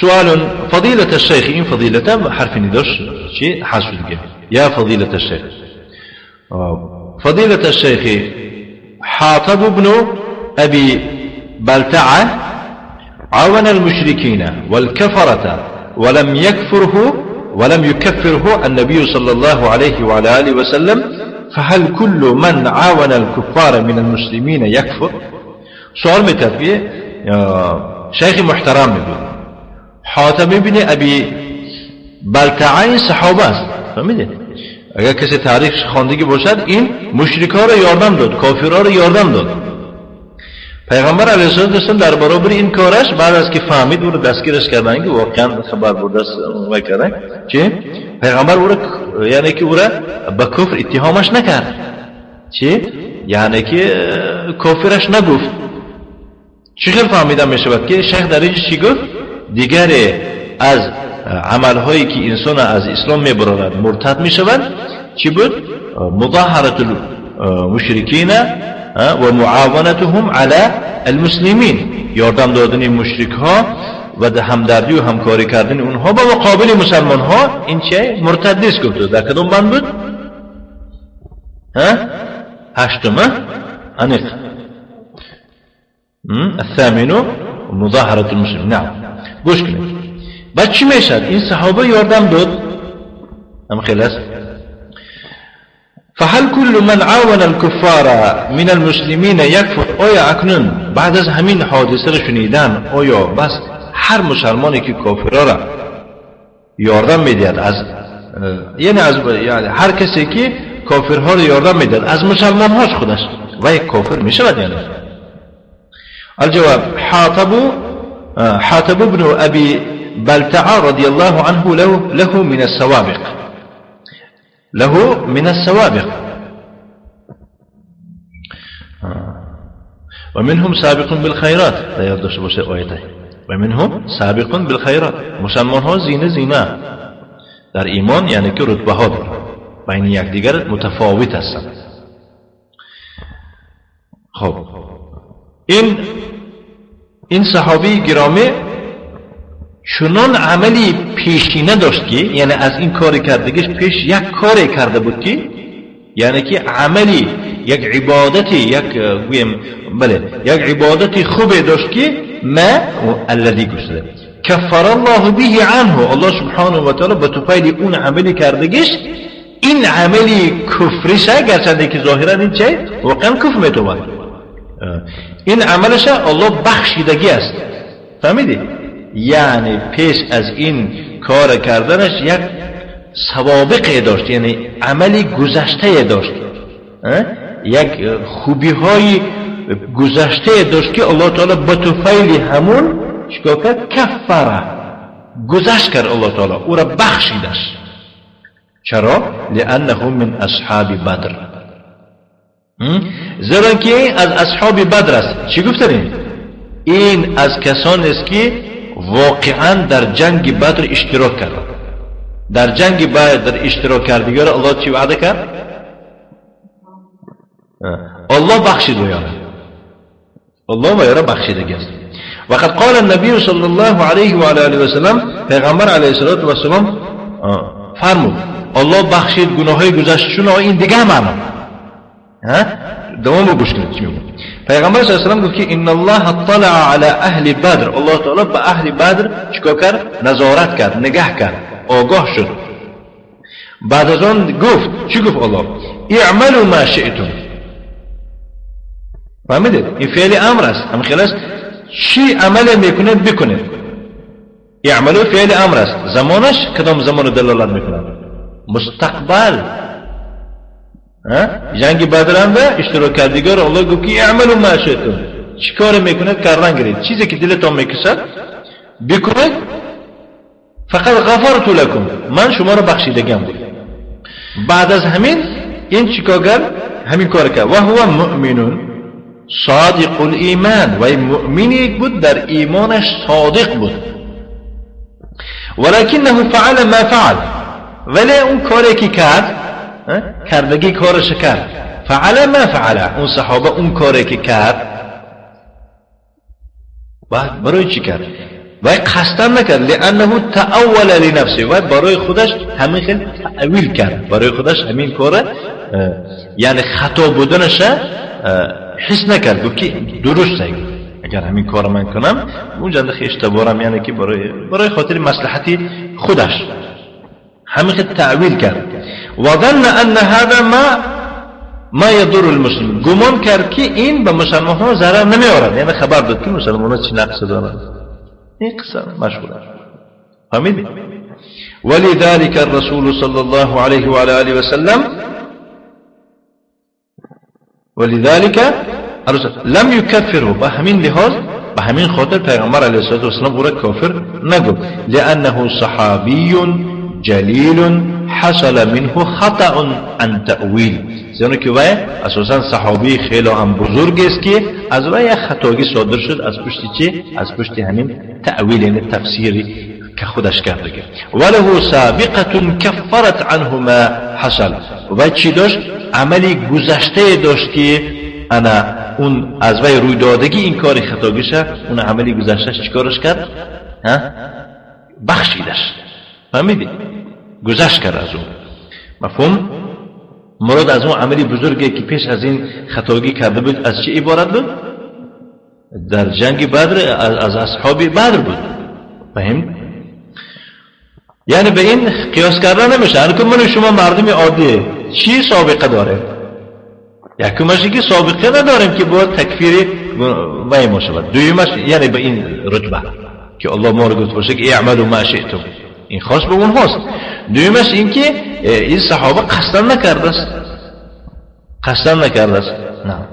سؤال فضيلة الشيخ، این فضيلة حرف نداش چی حذف دیگه. يا فضيلة الشيخ، فضيلة الشيخ حاطب بن أبي بلتعة عاون المشركين والكفرة ولم يكفره ولم يكفره النبي صلى الله عليه وعلى آله وسلم، فهل كل من عاون الكفار من المسلمين يكفر؟ سوال میتد شیخ محترم میگوید حاطب بن ابی بلتعه این صحابه است، فهمیدید؟ اگر کسی تاریخ خواندگی باشد این مشرکا را یاردم داد، کافرها را یاردم داد. پیغمبر علیه السلام در برابر این کارش بعد از که فهمید او رو دستگیرش کردن که واقعا خبر برده و کردن چه پیغمبر او را یعنی که او را به کفر اتهامش نکرد، چه یعنی که کافرش نگفت. چه خیلی فهمیدم میشود که شیخ در اینجا چی گفت؟ دیگر از عملهایی که انسان از اسلام میبرارد مرتد میشود چی بود؟ مظاهرة المشرکین و معاونتهم علی المسلمین، یاردم دادن مشرک ها و همدردی و همکاری کردن اونها با مقابل مسلمان ها، این چه مرتد نیست گفت. در کدام بند بود؟ ها؟ هشتم انیق. الثامن مظاهرة المسلمین. نعم گوش کنید. بعد چی میشد؟ این صحابه یاردم داد هم خیلی است. فهل كل من عاون الكفار من المسلمين يكفر؟ آیا اکنون بعد از همین حادثه را شنیدن آیا بس هر مسلمانی که کافرها را یاردم میدهد از یعنی از یعنی هر کسی که کافرها را یاردم میدهد از مسلمان هاش خودش و یک کافر میشود؟ یعنی الجواب حاطب بن أبي بلتعة رضي الله عنه له من السوابق، له من السوابق، ومنهم سابق بالخيرات. لا یاد باشه آیته ومنهم سابق بالخيرات. مسلمان ها زینه زینه در ایمان یعنی که رتبه ها دارن، بین یکدیگر متفاوت هستند. خب این صحابی گرامی چنان عملی پیشینه داشت که یعنی از این کار کردگیش پیش یک کاری کرده بود که یعنی که عملی یک عبادتی یک گویم بله یک عبادتی خوبی داشت که ما الذی گفته کفر الله به عنه، الله سبحانه و تعالی به طفیل اون عملی کردگیش این عملی کفریشه، گرچنده که ظاهرا این چه واقعا کفر میتوان، این عملش الله بخشیدگی است. فهمیدی؟ یعنی پیش از این کار کردنش یک سوابقی داشت، یعنی عملی گذشته داشت، یک خوبی های گذشته داشت که الله تعالی با طفیل همون چیکار کرد؟ کفره گذشت کرد، الله تعالی او را بخشیدش. چرا؟ لأنه من اصحاب بدر، زیرا که از اصحاب بدر است. چی گفتن؟ این از کسانی است که واقعا در جنگ بدر اشتراک کرد. در جنگ بدر اشتراک کردگار الله چی وعده کرد؟ الله بخشید ویاره، الله ویاره بخشیدگی است. وقد قال النبي صلى الله عليه وعلى آله وسلم، پیغمبر علیه الصلاة والسلام فرمود الله بخشید گناههای گذشته. این دیگه معنا دوام رو گوش کنید چی میگه. پیغمبر صلی الله علیه و گفت که ان الله اطلع على اهل بدر، الله تعالی به اهل بدر چیکار کرد؟ نظارت کرد، نگاه کرد، آگاه شد. بعد از آن گفت چی گفت الله؟ اعملوا ما شئتم. فهمیدید؟ این فعل امر است، هم خیلی است. چی عمل میکنید بکنید. اعملوا فعل امر است، زمانش کدام زمان دلالت میکند؟ مستقبل. جنگ بدر اشتراک کردگار الله گفت که اعملوا ما شئتم، چی کار میکنید کردن گیرید، چیزی که دلتان میکشد بکنید. فقط غفرت لكم، من شما را بخشیدگم. بعد از همین این چیکار کرد؟ همین کار کرد. و هو مؤمن صادق الایمان، و مؤمنی بود در ایمانش صادق بود. ولکنه فعل ما فعل، ولی اون کاری که کرد کردگی کارش کرد. فعل ما فعل، اون صحابه اون کاری که کرد بعد برای چی کرد؟ وی قصدا نکرد، لأنه تأول لنفسه، وی برای خودش همین خیلی تأویل کرد، برای خودش همین کار یعنی خطا بودنش حس نکرد، گفت که درسته اگر همین کار من کنم اونجا خویش تبارم، یعنی که برای خاطر مصلحتی خودش همین خیلی تأویل کرد. وظن أن هذا ما يضر المسلم، گمان کرد که این به مسلمان ها ضرر نمیارد، یعنی خبر داد که مسلمان ها چی نقص دارند. این قصه مشهور است. فهمیدی؟ ولذلك الرسول صلى الله عليه وعلى آله وسلم ولذلك الرسول لم يكفره، به همین لحاظ به همین خاطر پیغمبر علیه الصلاة والسلام او را کافر نگفت، لأنه صحابي جلیل حصل منه خطأ عن تأویل، زیرا که وی اساسا صحابی خیلی هم بزرگ است که از وی یک خطاگی صادر شد از پشت چی؟ از پشت همین تأویل، یعنی تفسیری که خودش کرده. وله سابقة كفرت عنه ما حصل، و چی داشت؟ عملی گذشته داشت که انا اون از وی روی دادگی این کار خطاگیشه، اون عملی گذشتهش چیکارش کرد؟ ها؟ بخشیدش. فهمیدی؟ گذشت کرد از اون. مفهوم؟ مراد از اون عملی بزرگی که پیش از این خطاگی کرده بود از چه عبارت بود؟ در جنگ بدر از اصحاب بدر بود. فهم؟ یعنی به این قیاس کردن نمیشه. یعنی که من شما مردم عادی چی سابقه داره؟ یکمش که سابقه نداریم که باید تکفیر وی ما شود. دویمش یعنی به این رتبه که الله ما رو گفت باشه که اعملوا ما شئتم، این خاص به اونهاست. دویمش این که این صحابه قصدا نکرده است، قصدا نکرده است. نه.